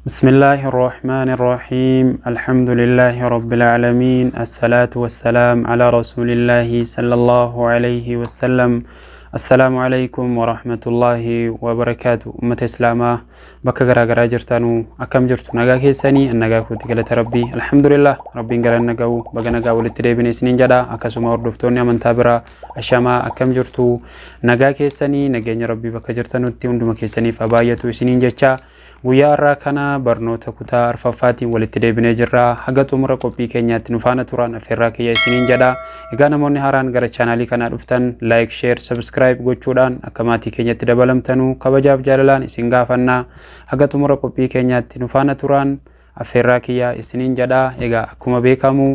بسم الله الرحمن الرحيم الحمد لله رب العالمين الصلاة والسلام على رسول الله صلى الله عليه وسلم السلام عليكم ورحمة الله وبركاته أمة إسلاما bakka garaa jirtanuu akkam jirtu nagaa keessanii nagaa kooti galata rabbii alhamdulillah rabbiin galan naga'u baga nagaa walitti deebine isiniin jedha akkasuma hordoftoonni amantaa biraa ashamaa akkam jirtu nagaa keessanii nageenya rabbii bakka jirtanutti hunduma keessaniif habaayatu isiniin jecha guyyaa har'aa kana barnoota kutaa arfaffaatiin walitti deebinee jirra haga xumura qophii keenyaatti nu faana turan affeerraa kiyya isiniin jedha egaa namoonni haaraan gara chaanaalii kanaa dhuftan like share subscribe gochuudhaan akka maatii keenyatti dabalamtanuu kabajaaf jaalalaan isin gaafannaa haga xumura qophii keenyaatti nu faana turan affeerraa kiyya isiniin jedha egaa akkuma beekamu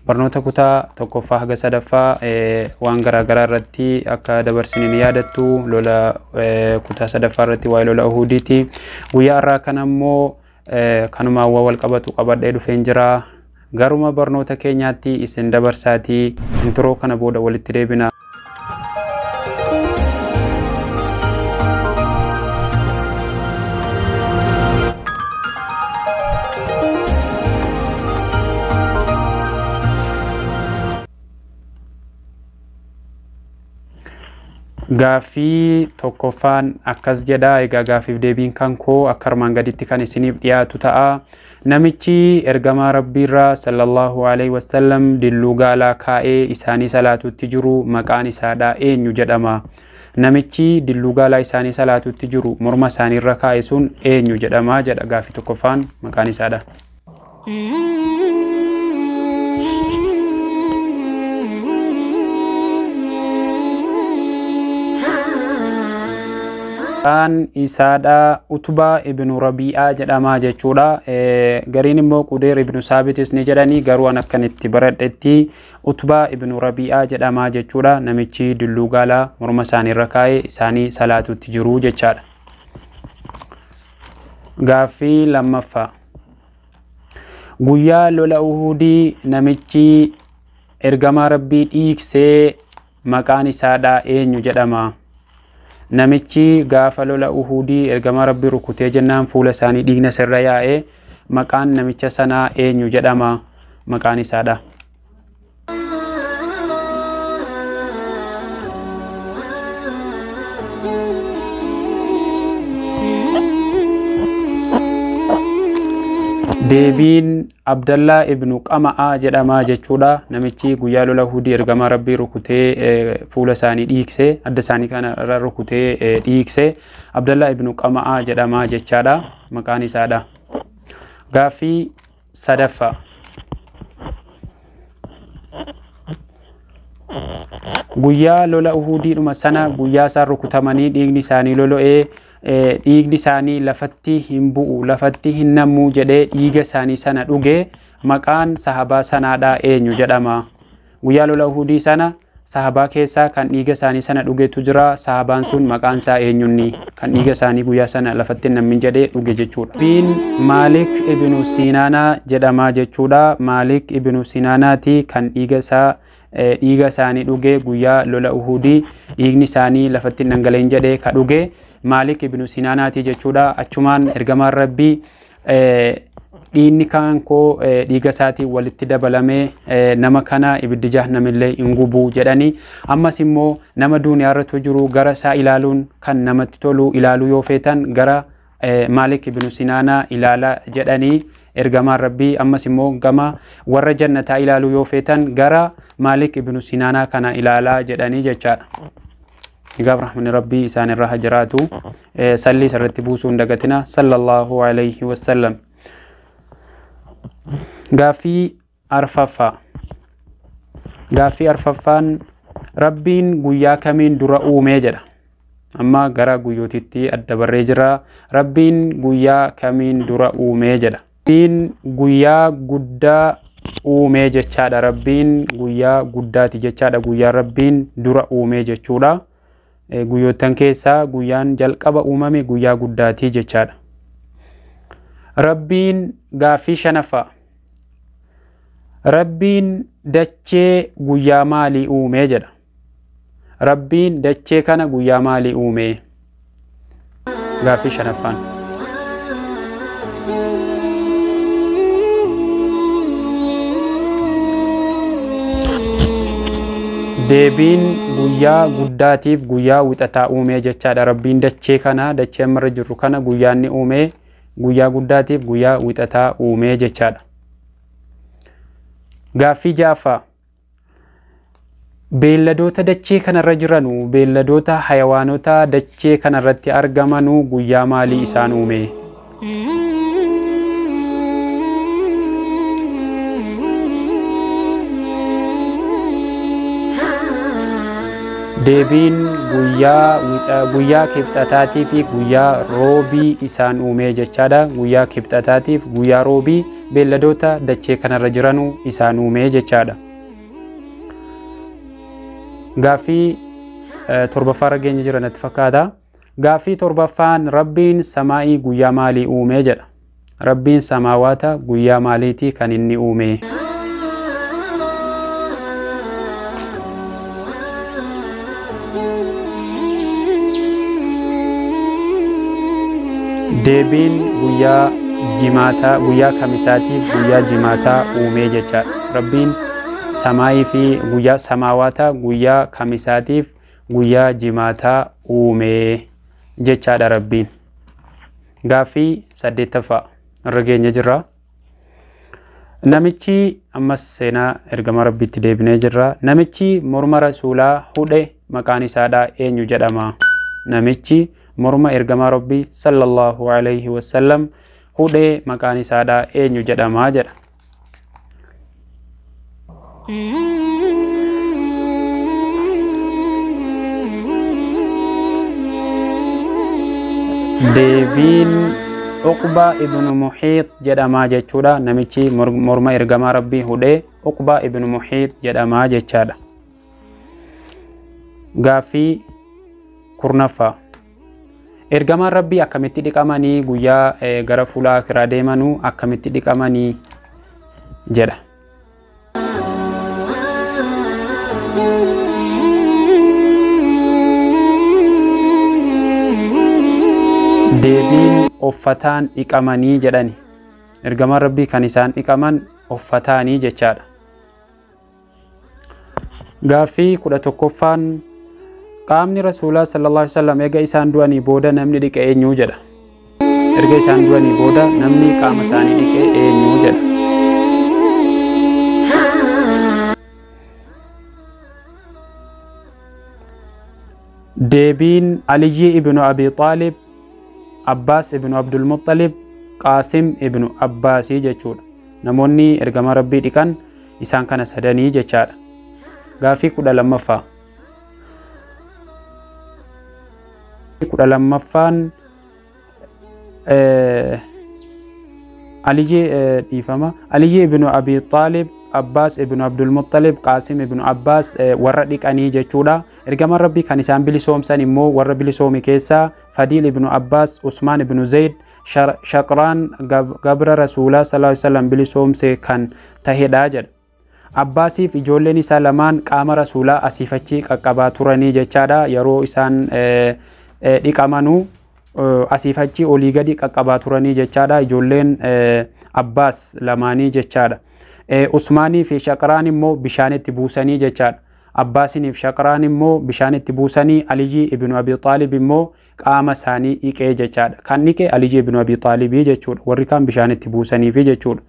barnoota kutaa tokkoffaa haga sadaffaa waan garaagaraa irratti akka dabarsine ni yaadattu lola kutaa sadaffaa irratti waa'ee lola Uhudiiti guyyaa har'aa kana immoo kanumaan waa wal qabatu qabadhee dhufeen jira garuma barnoota keenyaatti isin dabarsaatii intiroo kana booda walitti deebina. Gaaffii tokkoffaan akkas jedha egaa gaaffiif deebiin kan koo akka armaan gaditti kan isiniif dhiyaatu ta'a. Namichi ergamaa rabbiirraa sallallahu alaihi wasallam dilluu gaalaa kaa'ee isaanii salaatutti jiru maqaan isaadha eenyu jedhama. Namichi dilluu gaalaa isaanii salaatutti jiru morma isaaniirra kaa'e sun eenyu jedhama jedha gaaffii tokkoffaan maqaan isaadha. Maqaan isaadha Utubaa ibnu Rabii'aa jedhama jechuudha. Gariin immoo Qudeer ibnu Saabitis ni jedhanii garuu an akkan itti baradhetti Utubaa ibnu Rabii'aa jedhama jechuudha. Namichi dilluu gaalaa morma isaaniirra kaa'ee isaanii salaatutti jiru jechaadha. Gaaffii lammaffaa. Guyyaa lola Uhudii namichi ergamaa rabbii dhiiksee maqaan isaadha eenyu jedhama. Namichi gaafa lola Uhudii ergamaa rabbii rukutee jennaan fuula isaanii dhiigna sirra yaa'ee maqaan namicha sanaa eenyu jedhama maqaan isaadha. Deebiin Abdallaa ibnu Qama'aa jedhama jechuudha. Namichi guyyaa lola Uhudii ergamaa rabbii rukutee fuula isaanii dhiiksee adda isaanii kana irra rukutee dhiiksee Abdallaa ibnu Qama'aa jedhama jechaadha. Maqaan isaadha. Gaaffii sadaffaa. Guyyaa lola Uhudiidhuma sana guyyaa isaan rukutamanii dhiigni isaanii lolo'ee dhiigni isaanii lafatti hin bu'u lafatti hin nammu jedhee dhiiga isaanii sana dhuge maqaan sahabaa sanaadha eenyu jedhama. Guyyaa lola Uhudii sana sahabaa keessaa kan dhiiga isaanii sana dhugetu jira. Sahabaan sun maqaan isaa eenyunni kan dhiiga isaanii guyyaa sana lafatti hin nammin jedhee dhuge jechuudha. Biin Maalik ibnu Sinaanaa jedhama jechuudha. Maalik ibnu Sinaanaati kan dhiiga isaanii dhuge guyyaa lola Uhudii dhiigni isaanii lafatti hin dhangala'in jedhee ka dhuge Maalik ibnu Sinaanaati jechuudha. Achumaan ergamaan rabbii dhiigni kan koo dhiiga isaatiin walitti dabalamee nama kana ibiddi jahannamillee hin gubu jedhanii ammas immoo nama duuniyaa irratti jiru gara isaa ilaaluun kan namatti tolu ilaaluu yoo feetan gara Maalik ibnu Sinaanaa ilaala jedhanii ergamaan rabbii ammas immoo gama warra jannataa ilaaluu yoo feetan gara Maalik ibnu Sinaanaa kana ilaalaa jedhanii jechaadha. Egaa rahmanni rabbii isaan irra haa jiraatu. Salli isarratti buusuu hin dagatina. Sallallahu alayhi wasallam. Gaaffii arfaffaa. Gaaffii arfaffaan rabbiin guyyaa kamiin dura uumee jedha. Amma gara guyyootitti adda barree jira. Rabbiin guyyaa kamiin dura uumee jedha. Rabbiin guyyaa guddaa uumee jechaadha. Rabbiin guyyaa guddaati jechaadha. Guyyaa rabbiin dura uumee jechuudha. Guyyoottan keessaa guyyaan jalqaba uumame guyyaa guddaatii jechaadha. Rabbiin gaaffii shanaffaa. Rabbiin dachee guyyaa maalii uumee jedha. Rabbiin dachee kana guyyaa maalii uumee? Gaaffii shanaffaan. Deebiin guyyaa guddaatiif guyyaa wixataa uumee jechaadha. Rabbiin dachee kana, dachee ammarra jirru kana guyyaa inni uumee guyyaa guddaatiif guyyaa wixataa uumee jechaadha. Gaaffii ja'affaa. Beelladoota dachee kanarra jiranu, beelladoota hayawaanota dachee kanarratti argamanu guyyaa maalii isaan uume? Deebiin guyyaa kibxataatii fi guyyaa roobii isaan uumee jechaadha. Guyyaa kibxataatiif guyyaa roobii beelladoota dachee kanarra jiranu isaan uumee jechaadha. Gaaffii torbaffaa irra geenye jira natti fakkaata. Gaaffii torbaffaan Rabbiin samaa'ii guyyaa maalii uumee jedha. Rabbiin samaawaata guyyaa maaliitii kan inni uume? Deebiin guyyaa jimaataa, guyyaa kamisaatiif guyyaa jimaataa uumee jechaadha. Rabbiin samaayii fi guyyaa samaawaata guyyaa kamisaatiif guyyaa jimaataa uumee jechaadha Rabbiin. Gaaffii saddeettaffaa irra geenye jirra. Namichi ammas seenaa ergama Rabbiitti deebinee jirra. Namichi morma rasuulaa hudhe maqaan isaadhaa eenyu jedhama? Namichi morma ergamaa Rabbii sallallahu alaihi wasallam hudhee maqaan isaadhaa eenyu jedhama jedha. Deebiin Uqbaa ibnu Muhiit jedhamaa jechuudha. Namichi morma ergamaa Rabbii hudhee Uqbaa ibnu Muhiit jedhamaa jechaadha. Gaaffii kurnaffaa. Ergamaan Rabbii akkamitti dhiqamanii guyyaa gara fuula akiraa deemanuu akkamitti dhiqamanii jedha. Deebiin uffataan dhiqamanii jedhani. Ergamaan Rabbii kan isaan dhiqaman uffataanii jechaadha. Gaaffii 11ffaan qaamni Rasuulaa sallallahu alaihi wasallam erga isaan du'anii booda namni dhiqe eenyu jedha. Erga isaan du'anii booda namni qaama isaanii dhiqe eenyu jedha. Deebiin Aliyyi ibnu Abi Xaalib, Abbaas ibnu Abdul Muttalib, Qaasim ibnu Abbaasii jechuudha. Namoonni ergama Rabbii dhiqan isaan kana sadanii jechaadha. Gaaffii 12ffaa. 12ffaan Aliyyi dhiifama. Aliyyi ibnu Abi Xaalib, Abbaas ibnu Abdul Muttalib, Qaasim ibnu Abbaas warra dhiqanii jechuudha. Ergamaan Rabbii kan isaan bilisoomsan immoo warra bilisoome keessaa Fadiil ibnu Abbaas, Usmaan ibnu Zayd, Shaqraan gabra Rasuulaa sallallahu alaihi wasallam bilisoomse kan tahedha jedha. Abbaasiif ijoolleen isaa lamaan qaama Rasuulaa asiifachii qaqqabaa turanii jechaadha. Yeroo isaan dhiqamanuu asiifachii olii gadi qaqqabaa turanii jechaadha. Ijoolleen Abbaas lamaanii jechaadha. Usmaanii fi Shaqraan immoo bishaan itti buusanii jechaadha. Abbaasiniif Shaqraan immoo bishaan itti buusanii Aliyyi ibnu Abi Xaalib immoo qaama isaanii dhiqee jechaadha. Kan dhiqe Aliyyi ibnu Abi Xaalibii jechuudha. Warri kaan bishaan itti buusaniifi jechuudha.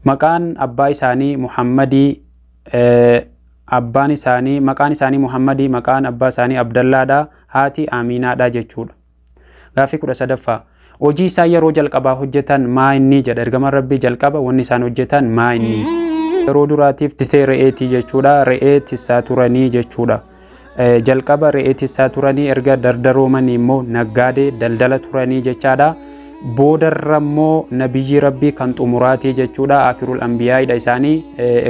Maqaan abbaa isaanii Muhammadii, abbaan isaanii maqaan isaanii Muhammadii, maqaan abbaa isaanii Abdallaadha, haati Aminaadha jechuudha. Gaaffii 13ffaa. Hojii isaan yeroo jalqabaa hojjetan maa inni jedha. Ergamaan Rabbii jalqaba wanni isaan hojjetan maa inni. Yeroo duraatiif tisee re'eetii jechuudha. Re'ee tissaa turanii jechuudha. Jalqaba re'ee tissaa turanii erga dardaroomanii immoo naggaadee daldala turanii jechaadha. Boodarra immoo nabiyyi Rabbii kan xumuraatii jechuudha. Akirul anbiyaa'idha isaanii.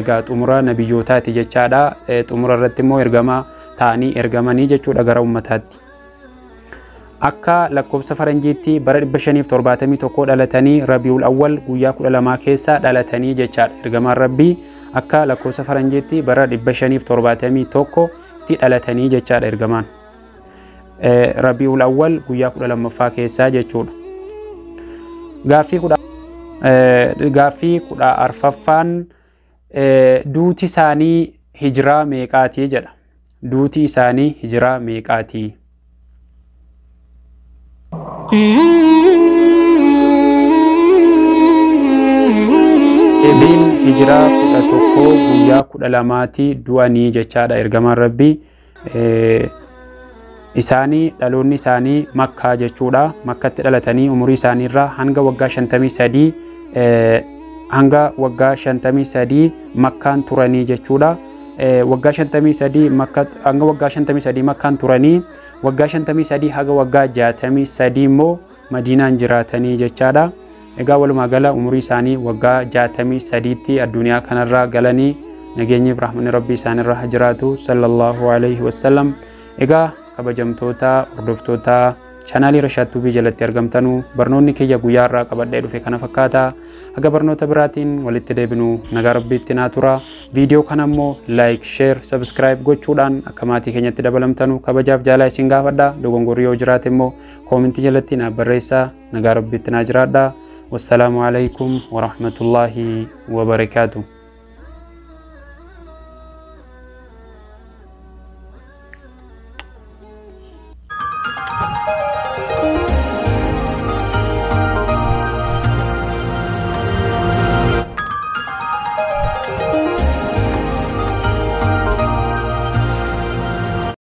Egaa xumura nabiyyootaati jechaadha. Xumura irratti immoo ergamaa ta'anii ergamanii jechuudha gara ummataatti. Akka lakkoofsa faranjiitti bara 571 dhalatanii Rabiul Awwal guyyaa 12 keessa dhalatanii jechaadha. Ergamaan Rabbii akka lakkoofsa faranjiitti bara 571 tti dhalatanii jechaadha ergamaan. Rabiul Awwal guyyaa 12ffaa keessaa jechuudha. Gaaffii 14ffaan duuti isaanii hijiraa meeqaatii jedha. Duuti isaanii hijiraa meeqaatii? Deebiin hijiraa 11 guyyaa 12tti du'anii jechaadha ergamaan Rabbii. Isaanii dhaloonni isaanii Makkaa jechuudha. Makkatti dhalatanii umurii isaaniirraa hanga waggaa 53 hanga waggaa 53 Makkaan turanii jechuudha. Waggaa 53 Makka hanga waggaa 53 Makkaan turanii waggaa 53 haga waggaa 63 immoo Madiinaan jiraatanii jechaadha. Egaa walumaa gala umurii isaanii waggaa 63tti addunyaa kanarraa galanii nageenyi Rahmanni Rabbii isaanirra haa jiraatu sallallahu alaihi wasallam. Egaa kabajamtoota hordoftoota chaanaalii Rashaad Tuubii jalatti argamtanuu barnoonni kiyya guyyaa irraa qabadhee dhufe kana fakkaata. Haga barnoota biraatiin walitti deebinu nagaa Rabbiitti naa tura. Viidiyoo kana immoo like, share, subscribe gochuudhaan akka maatii keenyatti dabalamtanu kabajaaf jaalaa isin gaafadha. Dogongorri yoo jiraate immoo koomentii jalatti naaf barreessaa. Nagaa Rabbiitti naa jiraadha. Wassalaamu alaikum warahmatullaahi wabarakaatuh.